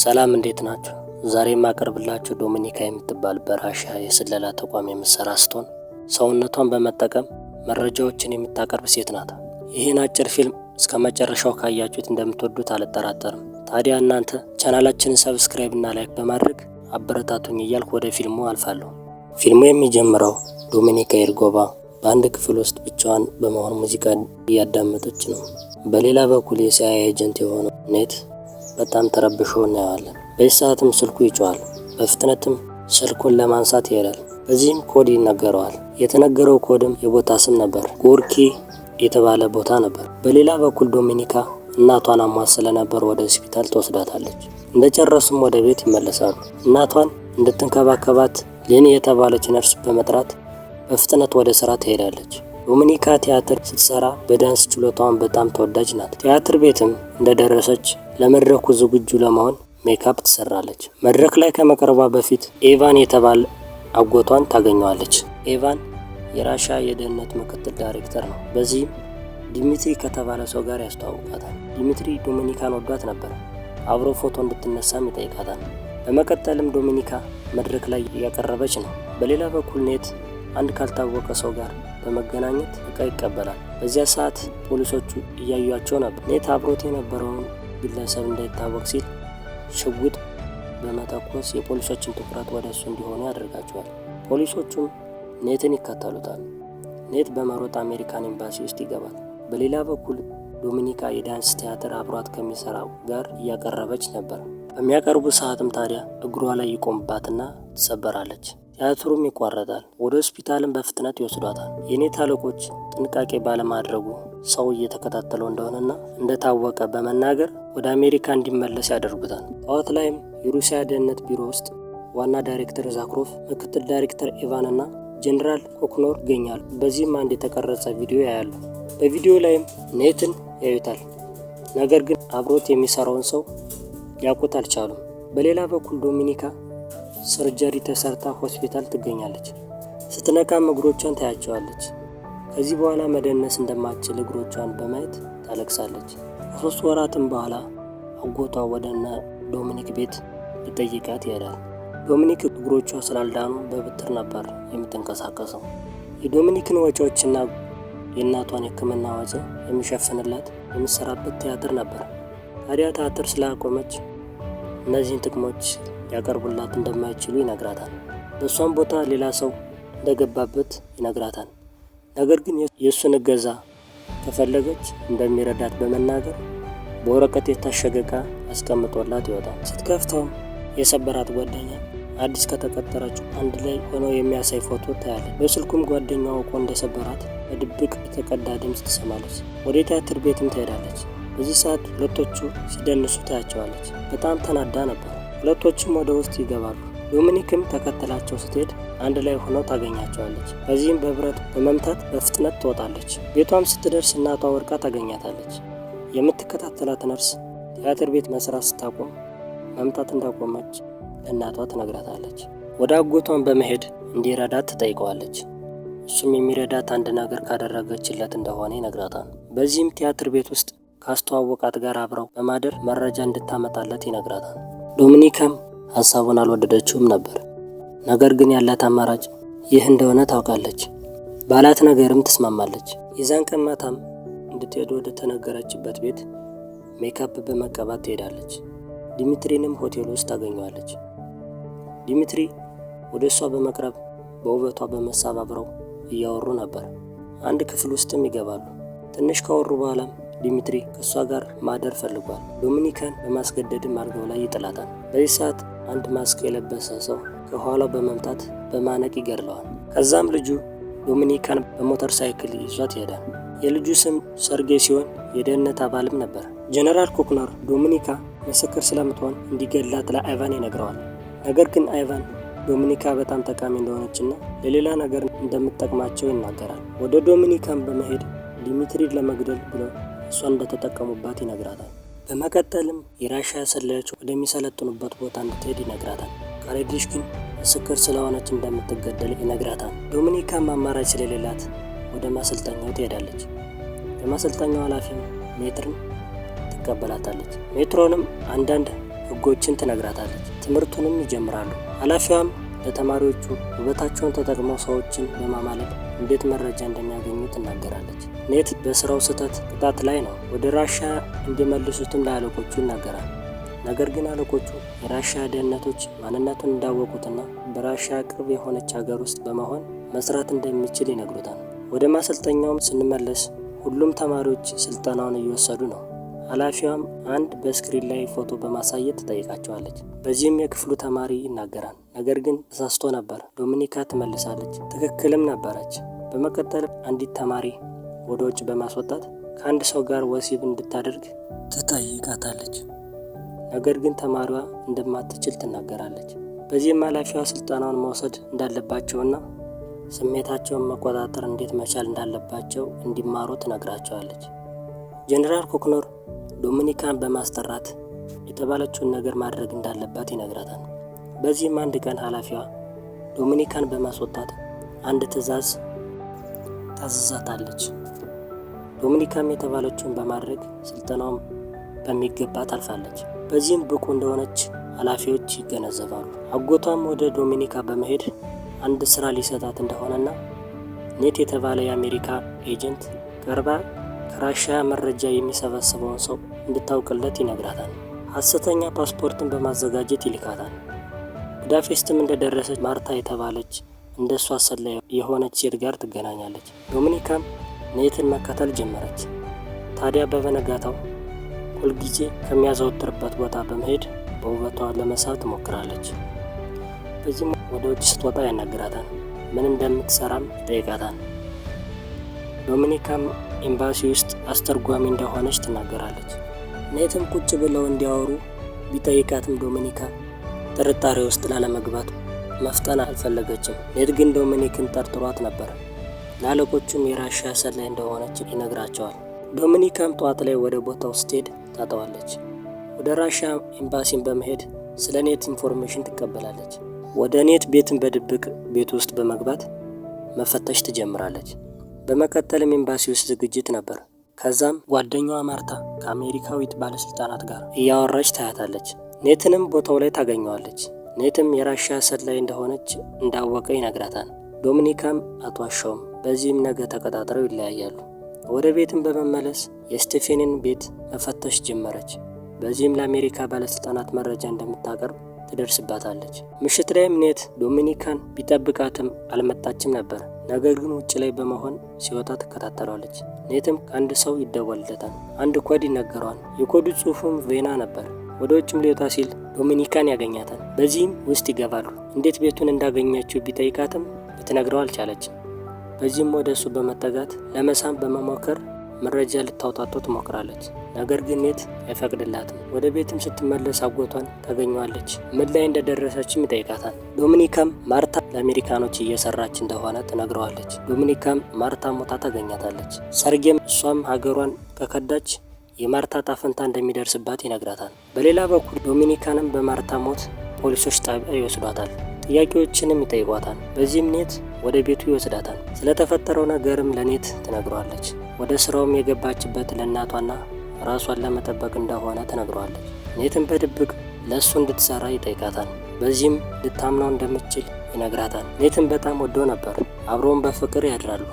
ሰላም፣ እንዴት ናችሁ? ዛሬ የማቀርብላችሁ ዶሚኒካ የምትባል በራሽያ የስለላ ተቋም የምትሰራ ስትሆን ሰውነቷን በመጠቀም መረጃዎችን የምታቀርብ ሴት ናት። ይህን አጭር ፊልም እስከ መጨረሻው ካያችሁት እንደምትወዱት አልጠራጠርም። ታዲያ እናንተ ቻናላችንን subscribe እና like በማድረግ አበረታቱኝ እያልኩ ወደ ፊልሙ አልፋለሁ። ፊልሙ የሚጀምረው ዶሚኒካ ኤርጎቫ በአንድ ክፍል ውስጥ ብቻዋን በመሆን ሙዚቃ እያዳመጠች ነው። በሌላ በኩል የ CIA agent የሆነው ኔት በጣም ተረብሾ እናየዋለን። በዚህ ሰዓትም ስልኩ ይጮኻል። በፍጥነትም ስልኩን ለማንሳት ይሄዳል። በዚህም ኮድ ይነገረዋል። የተነገረው ኮድም የቦታ ስም ነበር። ጎርኪ የተባለ ቦታ ነበር። በሌላ በኩል ዶሚኒካ እናቷን አሟት ስለነበር ወደ ሆስፒታል ትወስዳታለች። እንደጨረሱም ወደ ቤት ይመለሳሉ። እናቷን እንድትንከባከባት ሌኒ የተባለች ነርስ በመጥራት በፍጥነት ወደ ስራ ትሄዳለች። ዶሚኒካ ቲያትር ስትሰራ በዳንስ ችሎታዋን በጣም ተወዳጅ ናት። ቲያትር ቤትም እንደደረሰች ለመድረኩ ዝግጁ ለመሆን ሜካፕ ትሰራለች። መድረክ ላይ ከመቅረቧ በፊት ኤቫን የተባለ አጎቷን ታገኘዋለች። ኤቫን የራሻ የደህንነት ምክትል ዳይሬክተር ነው። በዚህም ዲሚትሪ ከተባለ ሰው ጋር ያስተዋውቃታል። ዲሚትሪ ዶሚኒካን ወዷት ነበር። አብሮ ፎቶ እንድትነሳም ይጠይቃታል። በመቀጠልም ዶሚኒካ መድረክ ላይ እያቀረበች ነው። በሌላ በኩል ኔት አንድ ካልታወቀ ሰው ጋር በመገናኘት እቃ ይቀበላል። በዚያ ሰዓት ፖሊሶቹ እያዩቸው ነበር። ኔት አብሮት የነበረውን ግለሰብ እንዳይታወቅ ሲል ሽጉጥ በመተኮስ የፖሊሶችን ትኩረት ወደ እሱ እንዲሆኑ ያደርጋቸዋል። ፖሊሶቹም ኔትን ይከተሉታል። ኔት በመሮጥ አሜሪካን ኤምባሲ ውስጥ ይገባል። በሌላ በኩል ዶሚኒካ የዳንስ ቲያትር አብሯት ከሚሰራው ጋር እያቀረበች ነበር። በሚያቀርቡ ሰዓትም ታዲያ እግሯ ላይ ይቆምባትና ትሰበራለች። ቲያትሩም ይቋረጣል። ወደ ሆስፒታልም በፍጥነት ይወስዷታል። የኔት አለቆች ጥንቃቄ ባለማድረጉ ሰው እየተከታተለው እንደሆነና እንደታወቀ በመናገር ወደ አሜሪካ እንዲመለስ ያደርጉታል። ጠዋት ላይም የሩሲያ ደህንነት ቢሮ ውስጥ ዋና ዳይሬክተር ዛክሮፍ፣ ምክትል ዳይሬክተር ኢቫን እና ጀኔራል ኮክኖር ይገኛሉ። በዚህም አንድ የተቀረጸ ቪዲዮ ያያሉ። በቪዲዮ ላይም ኔትን ያዩታል። ነገር ግን አብሮት የሚሰራውን ሰው ሊያውቁት አልቻሉም። በሌላ በኩል ዶሚኒካ surgery ተሰርታ ሆስፒታል ትገኛለች። ስትነቃም እግሮቿን ታያቸዋለች። ከዚህ በኋላ መደነስ እንደማትችል እግሮቿን በማየት ታለቅሳለች። ከ3 ወራትም በኋላ አጎቷ ወደ እነ ዶሚኒክ ቤት ሊጠይቃት ይሄዳል። ዶሚኒክ እግሮቿ ስላልዳኑ በብትር ነበር የምትንቀሳቀሰው። የዶሚኒክን ወጪዎችና የእናቷን የሕክምና ወጪ የሚሸፍንላት የምትሰራበት ቲያትር ነበር። ታዲያ ቲያትር ስላቆመች እነዚህን ጥቅሞች ሊያቀርቡላት እንደማይችሉ ይነግራታል። በእሷም ቦታ ሌላ ሰው እንደገባበት ይነግራታል። ነገር ግን የእሱን እገዛ ከፈለገች እንደሚረዳት በመናገር በወረቀት የታሸገ ዕቃ አስቀምጦላት ይወጣል። ስትከፍተውም የሰበራት ጓደኛ አዲስ ከተቀጠረችው አንድ ላይ ሆነው የሚያሳይ ፎቶ ታያለች። በስልኩም ጓደኛዋ አውቆ እንደሰበራት በድብቅ የተቀዳ ድምፅ ትሰማለች። ወደ ቲያትር ቤትም ትሄዳለች። በዚህ ሰዓት ሁለቶቹ ሲደንሱ ታያቸዋለች። በጣም ተናዳ ነበር። ሁለቶችም ወደ ውስጥ ይገባሉ። ዶሚኒክም ተከትላቸው ስትሄድ አንድ ላይ ሆነው ታገኛቸዋለች። በዚህም በብረት በመምታት በፍጥነት ትወጣለች። ቤቷም ስትደርስ እናቷ ወድቃ ታገኛታለች። የምትከታተላት ነርስ ቲያትር ቤት መስራት ስታቆም መምታት እንዳቆመች ለእናቷ ትነግራታለች። ወደ አጎቷን በመሄድ እንዲረዳት ትጠይቀዋለች። እሱም የሚረዳት አንድ ነገር ካደረገችለት እንደሆነ ይነግራታል። በዚህም ቲያትር ቤት ውስጥ ካስተዋወቃት ጋር አብረው በማደር መረጃ እንድታመጣለት ይነግራታል። ዶሚኒካም ሀሳቡን አልወደደችውም ነበር። ነገር ግን ያላት አማራጭ ይህ እንደሆነ ታውቃለች። ባላት ነገርም ትስማማለች። የዛን ቀን ማታም እንድትሄድ ወደ ተነገረችበት ቤት ሜካፕ በመቀባት ትሄዳለች። ዲሚትሪንም ሆቴል ውስጥ ታገኘዋለች። ዲሚትሪ ወደ እሷ በመቅረብ በውበቷ በመሳብ አብረው እያወሩ ነበር። አንድ ክፍል ውስጥም ይገባሉ። ትንሽ ካወሩ በኋላም ዲሚትሪ ከእሷ ጋር ማደር ፈልጓል። ዶሚኒካን በማስገደድም አልጋው ላይ ይጥላታል። በዚህ ሰዓት አንድ ማስክ የለበሰ ሰው ከኋላው በመምታት በማነቅ ይገድለዋል። ከዛም ልጁ ዶሚኒካን በሞተር ሳይክል ይዟት ይሄዳል። የልጁ ስም ሰርጌ ሲሆን የደህንነት አባልም ነበር። ጀነራል ኮክኖር ዶሚኒካ ምስክር ስለምትሆን እንዲገድላት ለአይቫን ይነግረዋል። ነገር ግን አይቫን ዶሚኒካ በጣም ጠቃሚ እንደሆነችና ለሌላ ነገር እንደምትጠቅማቸው ይናገራል። ወደ ዶሚኒካን በመሄድ ዲሚትሪን ለመግደል ብለው እሷን እንደተጠቀሙባት ይነግራታል። በመቀጠልም የራሽያ ሰላዮች ወደሚሰለጥኑበት ቦታ እንድትሄድ ይነግራታል። ካልሄደች ግን ምስክር ስለሆነች እንደምትገደል ይነግራታል። ዶሚኒካም አማራጭ ስለሌላት ወደ ማሰልጠኛው ትሄዳለች። የማሰልጠኛው ኃላፊም ሜትርን ትቀበላታለች። ሜትሮንም አንዳንድ ሕጎችን ትነግራታለች። ትምህርቱንም ይጀምራሉ። ኃላፊዋም ለተማሪዎቹ ውበታቸውን ተጠቅመው ሰዎችን በማማለል እንዴት መረጃ እንደሚያገኙ ትናገራለች። ኔት በስራው ስህተት ቅጣት ላይ ነው። ወደ ራሻ እንዲመልሱትም ለአለቆቹ ይናገራል። ነገር ግን አለቆቹ የራሻ ደህንነቶች ማንነቱን እንዳወቁትና በራሻ ቅርብ የሆነች ሀገር ውስጥ በመሆን መስራት እንደሚችል ይነግሩታል። ወደ ማሰልጠኛውም ስንመለስ ሁሉም ተማሪዎች ስልጠናውን እየወሰዱ ነው። ኃላፊዋም አንድ በ screen ላይ ፎቶ በማሳየት ትጠይቃቸዋለች። በዚህም የክፍሉ ተማሪ ይናገራል። ነገር ግን ተሳስቶ ነበር። ዶሚኒካ ትመልሳለች። ትክክልም ነበረች። በመቀጠል አንዲት ተማሪ ወደ ውጭ በማስወጣት ከአንድ ሰው ጋር ወሲብ እንድታደርግ ትጠይቃታለች። ነገር ግን ተማሪዋ እንደማትችል ትናገራለች። በዚህም ኃላፊዋ ስልጠናውን መውሰድ እንዳለባቸውና ስሜታቸውን መቆጣጠር እንዴት መቻል እንዳለባቸው እንዲማሩ ትነግራቸዋለች። ጄኔራል ኮክኖር ዶሚኒካን በማስጠራት የተባለችውን ነገር ማድረግ እንዳለባት ይነግራታል። በዚህም አንድ ቀን ኃላፊዋ ዶሚኒካን በማስወጣት አንድ ትዕዛዝ ታዝዛታለች። ዶሚኒካም የተባለችውን በማድረግ ስልጠናውን በሚገባ ታልፋለች። በዚህም ብቁ እንደሆነች ኃላፊዎች ይገነዘባሉ። አጎቷም ወደ ዶሚኒካ በመሄድ አንድ ስራ ሊሰጣት እንደሆነና ኔት የተባለ የአሜሪካ agent ቀርባ ከራሽያ መረጃ የሚሰበስበውን ሰው እንድታውቅለት ይነግራታል። ሐሰተኛ ፓስፖርትን በማዘጋጀት ይልካታል። ቡዳፔስትም እንደደረሰች ማርታ የተባለች እንደ እሷ ሰላይ የሆነች ሴት ጋር ትገናኛለች። ዶሚኒካም ኔትን መከተል ጀመረች። ታዲያ በበነጋታው ሁልጊዜ ከሚያዘወትርበት ቦታ በመሄድ በውበቷ ለመሳብ ትሞክራለች። በዚህም ወደ ውጭ ስትወጣ ያናግራታል። ምን እንደምትሰራም ይጠይቃታል። ዶሚኒካም ኤምባሲ ውስጥ አስተርጓሚ እንደሆነች ትናገራለች። ኔትም ቁጭ ብለው እንዲያወሩ ቢጠይቃትም ዶሚኒካ ጥርጣሬ ውስጥ ላለመግባት መፍጠን አልፈለገችም። ኔት ግን ዶሚኒክን ጠርጥሯት ነበር። ለአለቆቹም የራሽያ ሰላይ እንደሆነች ይነግራቸዋል። ዶሚኒካም ጠዋት ላይ ወደ ቦታው ስትሄድ ታጠዋለች። ወደ ራሽያ ኤምባሲን በመሄድ ስለ ኔት information ትቀበላለች። ወደ ኔት ቤትን በድብቅ ቤት ውስጥ በመግባት መፈተሽ ትጀምራለች። በመቀጠልም ኤምባሲ ውስጥ ዝግጅት ነበር። ከዛም ጓደኛዋ ማርታ ከአሜሪካዊት ባለስልጣናት ጋር እያወራች ታያታለች። ኔትንም ቦታው ላይ ታገኘዋለች። ኔትም የራሽያ ሰላይ እንደሆነች እንዳወቀ ይነግራታል። ዶሚኒካም አትዋሻውም። በዚህም ነገ ተቀጣጥረው ይለያያሉ። ወደ ቤትም በመመለስ የስቴፌንን ቤት መፈተሽ ጀመረች። በዚህም ለአሜሪካ ባለስልጣናት መረጃ እንደምታቀርብ ትደርስባታለች። ምሽት ላይም ኔት ዶሚኒካን ቢጠብቃትም አልመጣችም ነበር። ነገር ግን ውጭ ላይ በመሆን ሲወጣ ትከታተሏለች። ኔትም ከአንድ ሰው ይደወልለታል። አንድ ኮድ ይነገረዋል። የኮዱ ጽሑፍም ቬና ነበር። ወደ ውጭም ሊወጣ ሲል ዶሚኒካን ያገኛታል። በዚህም ውስጥ ይገባሉ። እንዴት ቤቱን እንዳገኘችው ቢጠይቃትም ልትነግረው አልቻለችም። በዚህም ወደ እሱ በመጠጋት ለመሳም በመሞከር መረጃ ልታውጣጠው ትሞክራለች። ነገር ግን ኔት አይፈቅድላትም። ወደ ቤትም ስትመለስ አጎቷን ታገኘዋለች። ምን ላይ እንደደረሰችም ይጠይቃታል። ዶሚኒካም ማርታ ለአሜሪካኖች እየሰራች እንደሆነ ትነግረዋለች። ዶሚኒካም ማርታ ሞታ ታገኛታለች። ሰርጌም እሷም ሀገሯን ከከዳች የማርታ እጣ ፈንታ እንደሚደርስባት ይነግራታል። በሌላ በኩል ዶሚኒካንም በማርታ ሞት ፖሊሶች ጣቢያ ይወስዷታል። ጥያቄዎችንም ይጠይቋታል። በዚህም ኔት ወደ ቤቱ ይወስዳታል። ስለተፈጠረው ነገርም ለኔት ትነግረዋለች። ወደ ስራውም የገባችበት ለእናቷና ራሷን ለመጠበቅ እንደሆነ ትነግረዋለች። ኔትም በድብቅ ለእሱ እንድትሰራ ይጠይቃታል። በዚህም ልታምነው እንደምትችል ይነግራታል። ኔትም በጣም ወዶ ነበር። አብረውም በፍቅር ያድራሉ።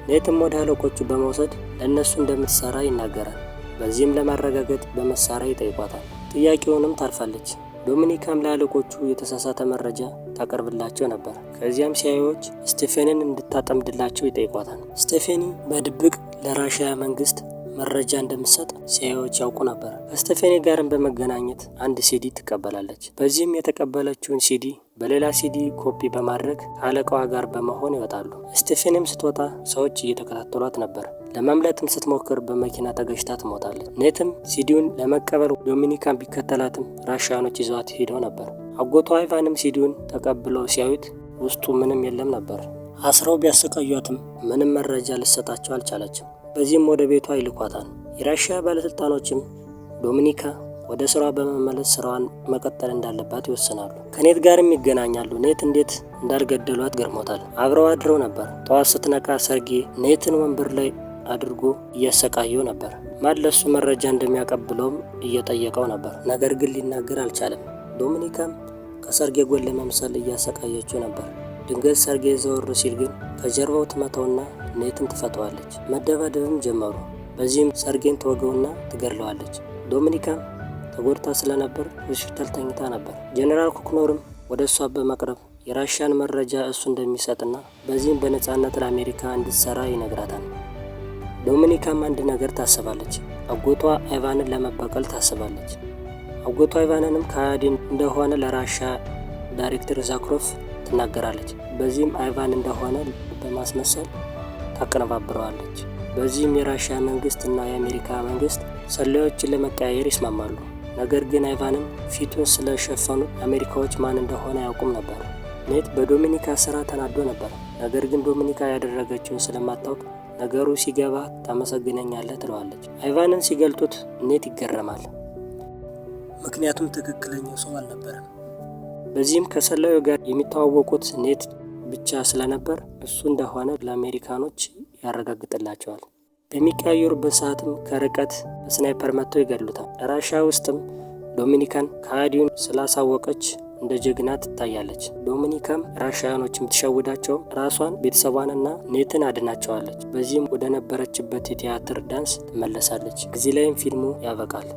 ኔትም ወደ አለቆቹ በመውሰድ ለእነሱ እንደምትሰራ ይናገራል። በዚህም ለማረጋገጥ በመሳሪያ ይጠይቋታል። ጥያቄውንም ታልፋለች። ዶሚኒካም ለአለቆቹ የተሳሳተ መረጃ ታቀርብላቸው ነበር። ከዚያም ሲአይኤዎች ስቴፌንን እንድታጠምድላቸው ይጠይቋታል። ስቴፌኒ በድብቅ ለራሽያ መንግስት መረጃ እንደምትሰጥ ሲአይኤዎች ያውቁ ነበር። ከስቴፌኒ ጋርም በመገናኘት አንድ ሲዲ ትቀበላለች። በዚህም የተቀበለችውን ሲዲ በሌላ ሲዲ ኮፒ በማድረግ ከአለቃዋ ጋር በመሆን ይወጣሉ። ስቴፌኒም ስትወጣ ሰዎች እየተከታተሏት ነበር። ለማምለጥም ስትሞክር በመኪና ተገጭታ ትሞታለች። ኔትም ሲዲውን ለመቀበል ዶሚኒካን ቢከተላትም ራሽያኖች ይዘዋት ሄደው ነበር። አጎቷ አይቫንም ሲዲውን ተቀብለው ሲያዩት ውስጡ ምንም የለም ነበር። አስረው ቢያሰቃዩትም ምንም መረጃ ልትሰጣቸው አልቻለችም። በዚህም ወደ ቤቷ ይልኳታል። የራሽያ ባለስልጣኖችም ዶሚኒካ ወደ ስራዋ በመመለስ ስራዋን መቀጠል እንዳለባት ይወስናሉ። ከኔት ጋርም ይገናኛሉ። ኔት እንዴት እንዳልገደሏት ገርሞታል። አብረው አድረው ነበር። ጠዋት ስትነቃ ሰርጌ ኔትን ወንበር ላይ አድርጎ እያሰቃየው ነበር። ማን ለሱ መረጃ እንደሚያቀብለውም እየጠየቀው ነበር። ነገር ግን ሊናገር አልቻለም። ዶሚኒካም ከሰርጌ ጎን ለመምሰል እያሰቃየችው ነበር። ድንገት ሰርጌ ዘወር ሲል ግን ከጀርባው ትመታውና ኔትን ትፈተዋለች። መደባደብም ጀመሩ። በዚህም ሰርጌን ትወገውና ትገድለዋለች። ዶሚኒካም ተጎድታ ስለነበር ሆስፒታል ተኝታ ነበር። ጄኔራል ኩክኖርም ወደ እሷ በመቅረብ የራሽያን መረጃ እሱ እንደሚሰጥና በዚህም በነፃነት ለአሜሪካ እንድትሰራ ይነግራታል። ዶሚኒካም አንድ ነገር ታስባለች። አጎቷ አይቫንን ለመበቀል ታስባለች። አጎቷ አይቫንንም ከሃዲ እንደሆነ ለራሻ ዳይሬክተር ዛክሮፍ ትናገራለች። በዚህም አይቫን እንደሆነ በማስመሰል ታቀነባብረዋለች። በዚህም የራሽያ መንግስት እና የአሜሪካ መንግስት ሰላዮችን ለመቀያየር ይስማማሉ። ነገር ግን አይቫንን ፊቱን ስለሸፈኑት አሜሪካዎች ማን እንደሆነ አያውቁም ነበር። ኔት በዶሚኒካ ስራ ተናዶ ነበር። ነገር ግን ዶሚኒካ ያደረገችውን ስለማታውቅ ነገሩ ሲገባ ታመሰግነኛለህ ትለዋለች። አይቫንን ሲገልጡት ኔት ይገረማል። ምክንያቱም ትክክለኛው ሰው አልነበረም። በዚህም ከሰላዩ ጋር የሚተዋወቁት ኔት ብቻ ስለነበር እሱ እንደሆነ ለአሜሪካኖች ያረጋግጥላቸዋል። በሚቀያየሩበት ሰዓትም ከርቀት በስናይፐር መጥተው ይገድሉታል። ራሻ ውስጥም ዶሚኒካን ከሃዲውን ስላሳወቀች እንደ ጀግና ትታያለች። ዶሚኒካም ራሽያኖች የምትሸውዳቸውም ራሷን ቤተሰቧንና ኔትን አድናቸዋለች። በዚህም ወደ ነበረችበት የቲያትር ዳንስ ትመለሳለች። እዚህ ላይም ፊልሙ ያበቃል።